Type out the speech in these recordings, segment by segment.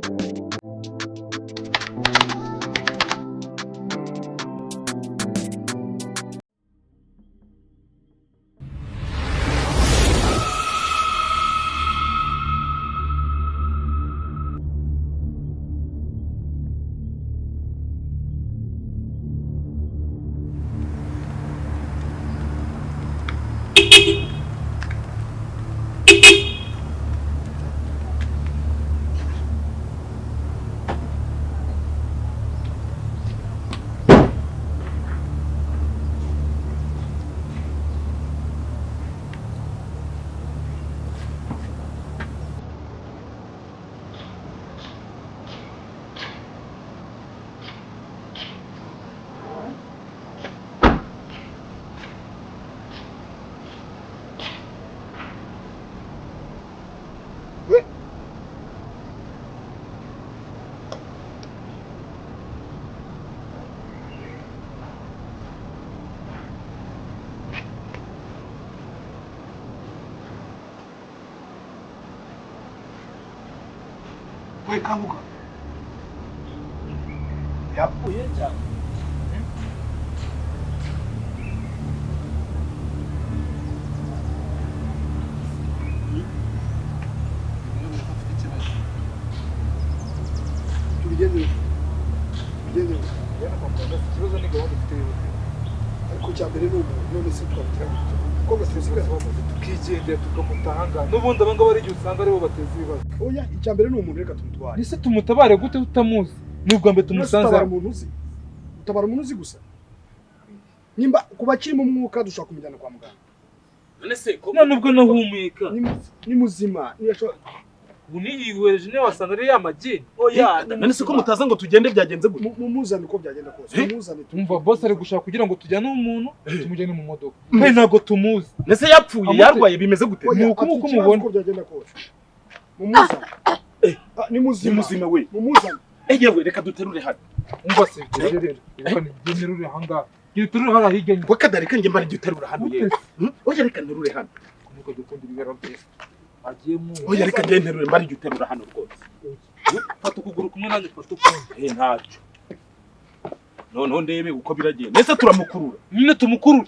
We kanguka yapfuye cyane. Tubigende ikibazo ni gahunda ufite yihutirwa. Ariko cya mbere ni umuntu, none se twabigira kuko basigaye tukigendera tukamutanga n'ubundi aba ngaba ari igihe usanga aribo bateza ibibazo. Oya, icya mbere ni umuntu, reka tumutware. Ese tumutabare gute tutamuzi? Ni ubwa mbere tumusanze. Utabara umuntu uzi, utabara umuntu uzi gusa. Nimba kuba kiri mu mwuka dushobora kumujyana kwa muganga. None se ko none ubwo nahumeka ni muzima niyashobora ubu niyihwereje niyo wasanga ari ya magini. Oya, none se ko mutaza ngo tugende byagenze gute? Mumuzane uko byagenda kose, mumuzane. Tumva boss ari gushaka kugira ngo tujyane umuntu tumujyane mu modoka. Kandi ntabwo tumuzi. Nese yapfuye yarwaye bimeze gute? Nuko uko mubona uko byagenda kose. Mumuzane. Ni muzima. Ni muzima we. Mumuzane. Yewe reka duterure hano. Umva se rero reka niterure hanga. Giterure hara hirya nyuma. Wakadari kanjye mbara giterura hano yewe. Oya reka nterure hano. Nuko dukunda ibibero byose. Agiye mu. Oya reka ngiye nterure mbara giterura hano rwose. Fata ukuguru kumwe nanjye fata ukundi. Ntacyo. Noneho ndebe uko biragenda. Nese turamukurura. Nyine tumukurura.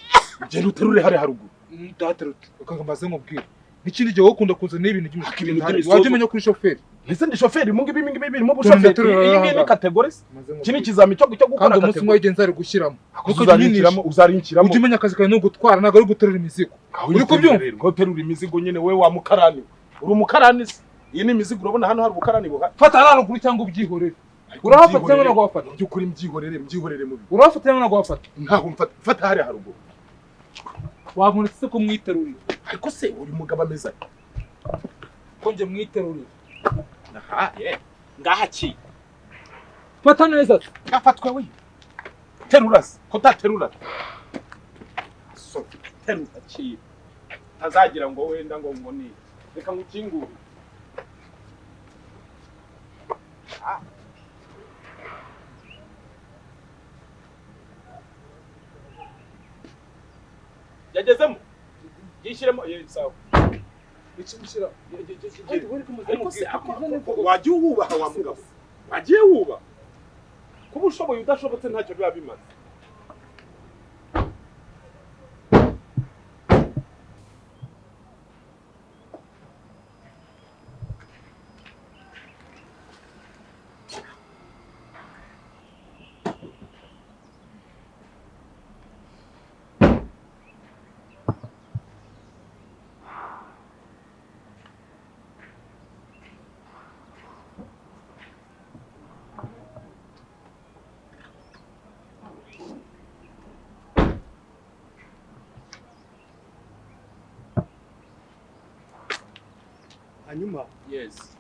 Genda uterure hare haruguru. Ndaterute. Ukangamaze nkubwira. Nikindi gihe wokunda kuzana ibintu by'imisozo. Wajye umenya kuri shoferi. Ese ndi shoferi mu ngibi ngibi birimo bushoferi. Iyi ngiyi ni category. Iki ni ikizami cyo gukora category. Kandi umunsi umwe wagenze ari gushyiramo. Uzarinkiramo, uzarinkiramo. Ujye umenya akazi kawe no gutwara ntabwo ari guterura imizigo. Uri kubyumva? Ngo terura imizigo nyine we wa mukarani. Uri umukarani se? Iyi ni imizigo urabona hano hari ubukarani buhari. Fata haruguru cyangwa ubyihorere. Urahafata cyangwa ntabwo wafata? By'ukuri mbyihorere, mbyihorere mubi. Urahafata cyangwa ntabwo wafata? Ntaho mfata, fata hari haruguru. Wabonetse se ko mwiterurira? Ariko se uri mugabo ameze ate? Ko nje mwiterurira. Aha, ye. Ngaha ki? Fata neza. Afatwa we. Terura se, ko taterura. So, terura ki. Tazagira ngo wenda ngo ngo ni. Reka ngukingure. Ah. Yagezemo. Yishyiremo sawa. Ikimushyira. Ariko se wagiye wubaha wa mugabo. Wagiye wubaha. Kuba ushoboye udashobotse ntacyo biba bimaze. Hanyuma yes,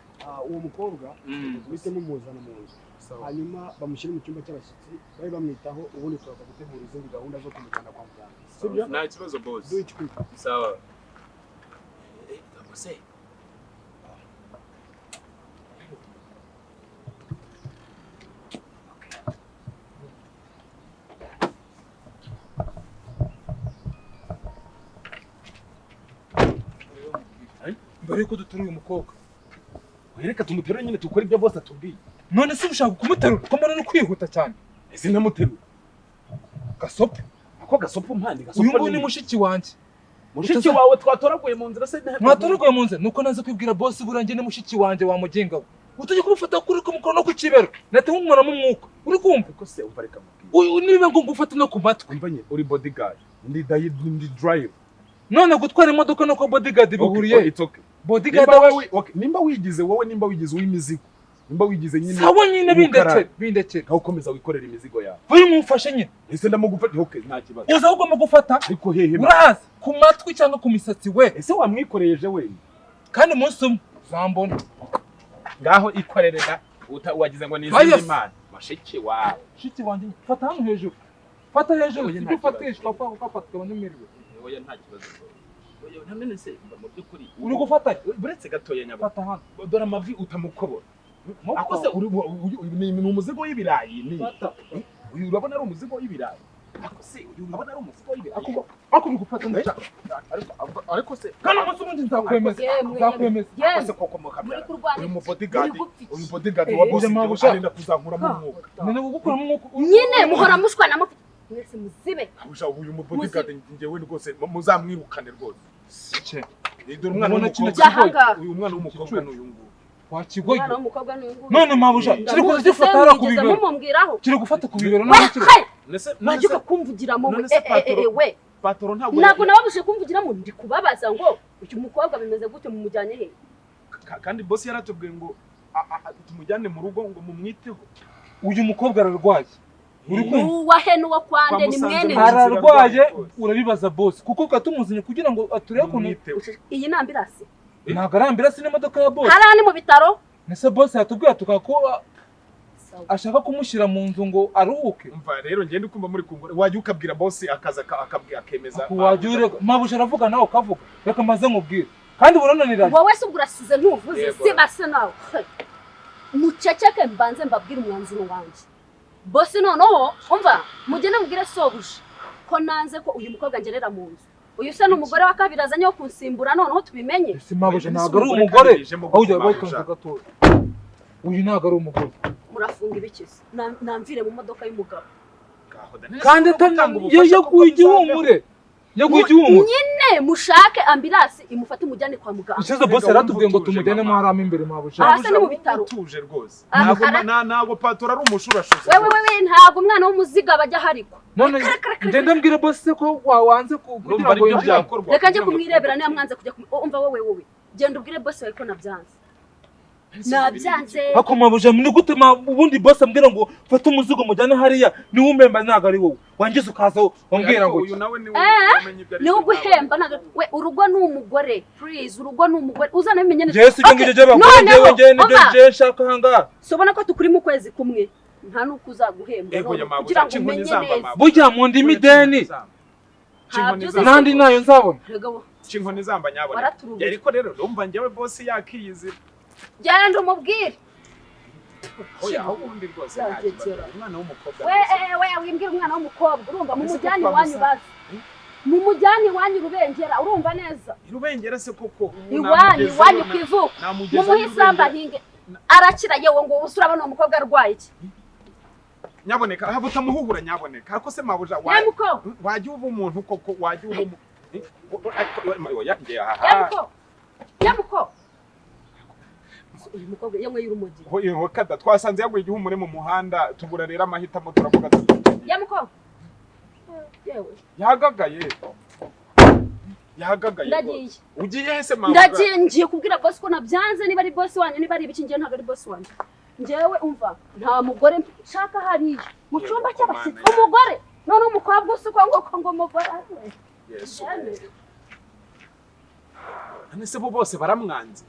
uwo mukobwa muhite mumuzana mu nzu, hanyuma bamushyire mu cyumba cy'abashyitsi babe bamwitaho, ubundi turaza gutegura izindi gahunda zo kumujyana kwa muganga. Sibyo? Nta kibazo boss. Do it quick. Sawa. Boss. Mbere yuko dutura uyu mukobwa Reka tumuterure nyine tukore ibyo bose atubwiye. None se ushaka kumuterura ko mbona no kwihuta cyane? Ese ntamuterura? Gasopo. Ako gasopo mpande gasopo. Uyu nguyu ni mushiki wanjye. Mushiki wawe twatoraguye mu nzira se? Mwatoraguye mu nzira nuko naze kwibwira boss burangiye ni mushiki wanjye wa muginga we. Utajya kumufata kuri kumukora no ku kibero. Nate nkumuramo umwuka. Uri kumva? Ko se umva reka mubwire. Uyu niba ngo ngufate no ku matwi. Umva nye uri bodyguard. Ndi ndi drive. None gutwara imodoka no kwa bodyguard bihuriye. Okay, it's okay. Bodyguard wewe okay, nimba wigize wowe nimba wigize uw'imizigo. Nimba wigize nyine. Sawa nyine bindekere. Aho ukomeza wikorera imizigo yawe. Buri mumfashe nyine. Ese ndamugufata okay nta kibazo. Uza ugomba gufata. Ariko hehe urahazi ku matwi cyangwa ku misatsi we. Ese wamwikoreyeje we? Kandi umunsi umwe uzambona. Ngaho ikorerera wagize ngo ni izindi mana. Mashiki wawe. Shiki wanjye fata hano hejuru. Fata hejuru ibyo ufatishwa papa ukafatwa n'umiriwe. Oya nta kibazo. Oya ntamene se mu byukuri. Uri gufata buretse gatoya nyaba. Fata hano. Dore amavi utamukobora. Ako se uri ni umuzigo w'ibirayi ni. Uyu urabona ari umuzigo w'ibirayi. Ako se uyu urabona ari umuzigo w'ibirayi. Ako uri gufata ndaca. Ariko se kandi umunsi umwe nzakwemeza. Nzakwemeza. Ako se koko mukabyara. Uyu mu bodyguard, uyu bodyguard wa boss arenda kuzankuramo umwuka. Nene gukuramo umwuka. Nyine muhora mushwana mufite. Mwese muzibe. Abusha uyu mu bodyguard ngewe rwose muzamwirukane rwose. Cye. Dore umwana w'umukobwa. Uyu mwana w'umukobwa n'uyu nguyu. Wakigoye. None mabuja kiri kuzifata hara ku bibero. Kiri gufata ku bibero none kiri. Nese kumvugiramo we we. Patoro ntabwo ntabwo nababuje kumvugiramo ndi kubabaza ngo uyu mukobwa bimeze gute mumujyanye he? Kandi boss yaratubwiye ngo tumujyane mu rugo ngo mumwiteho. Uyu mukobwa ararwaye. Uri kumva? Uwahe nuwa kwande ni mwene. Ararwaye urabibaza boss kuko katumuzanye kugira ngo aturebe kuntu iyi nambirasi. Ntabwo arambira si n'imodoka ya boss. Harani mu bitaro. Nese boss yatubwiye tukako ashaka kumushyira mu nzu ngo aruhuke. Umva rero ngende ukumva muri kungura wajya ukabwira boss akaza akabwira akemeza. Wajya urega mabuje aravuga nawe ukavuga. Reka maze nkubwire. Kandi burananiranye. Wowe se ubwo urasize ntuvuze siba se nawe. Muceceke mbanze mbabwire umwanzuro wanjye. Boss noneho umva mugende mubwire sobuje ko nanze ko uyu mukobwa ngerera mu nzu. Uyu se n'umugore wa kabiri azanye wo kunsimbura noneho tubimenye. Ese mabuje ntabwo ari umugore. Ahubwo bayitonze gatoya. Uyu ntabwo ari umugore. Murafunga ibikiza. Namvire mu modoka y'umugabo. Kandi yaguye igihumure. Yaguye igihumure. Nyine mushake ambulance imufate mujyane kwa muganga. Ishize boss yaratubwiye ngo tumujyane mu haramo imbere mabuje. Aha se ni mu bitaro. Tuje rwose. Ntabwo patora ari umushurashuzi. Wewe ntabwo umwana w'umuziga bajya hariko. None ngende mbwire boss ko wawanze kugira ngo byakorwa. Reka nje kumwirebera niba mwanze kujya umva wowe. Genda ubwire boss wawe ko nabyanze. Nabyanze. Ako mabuje ni gute ubundi boss ambwira ngo fata umuzigo mujyane hariya ni umemba ntago ari wowe. Wangize ukaza umbwira ngo uyu nawe ni umenye ibyo ari. Ni uguhemba ntago we urugo ni umugore. Please urugo ni umugore uzana bimenye neza. Jesu ibyo ngije bakora ngewe ngewe nibyo nje nshaka hanga. Sobona ko tukuri mu kwezi kumwe nta nuko uzaguhemba kugira ngo umenye neza. Burya mu ndimi deni. Nandi nayo nzabona. Chinkoni zamba nyabona. Ariko rero ndumva ngewe boss yakiyizira. Genda umubwire. Oya aho ubundi rwose umwana w'umukobwa. We wimbwira umwana w'umukobwa urumva mumujyane iwanyu bazi. Mumujyane iwanyu Rubengera urumva neza. Rubengera se koko iwanyu kwivuka. Mumuhe isamba hinge arakira yewe ngo usurabona umukobwa arwaye iki. Nyaboneka haba utamuhuhura nyaboneka. Ariko se mabuja wajya uba umuntu koko wajya uba oya ngiye aha. Nyamuko. Uyu mukobwa yanyweye urumogi. Hoye kada twasanze yaguye igihumure mu muhanda tubura rero amahitamo turavuga tuti. Nyamuko. Yewe. Yagagaye. Yagagaye. Ndagiye. Ugiye hese mama. Ndagiye ngiye kubwira boss ko nabyanze niba ari boss wanyu niba ari ibiki ngiye ntabwo ari boss wanyu. Njewe umva nta mugore nshaka hariya mu cyumba cy'abashyitsi umugore none umukobwa usuko ngo ngo mugore. Yesu. None se bo bose baramwanze.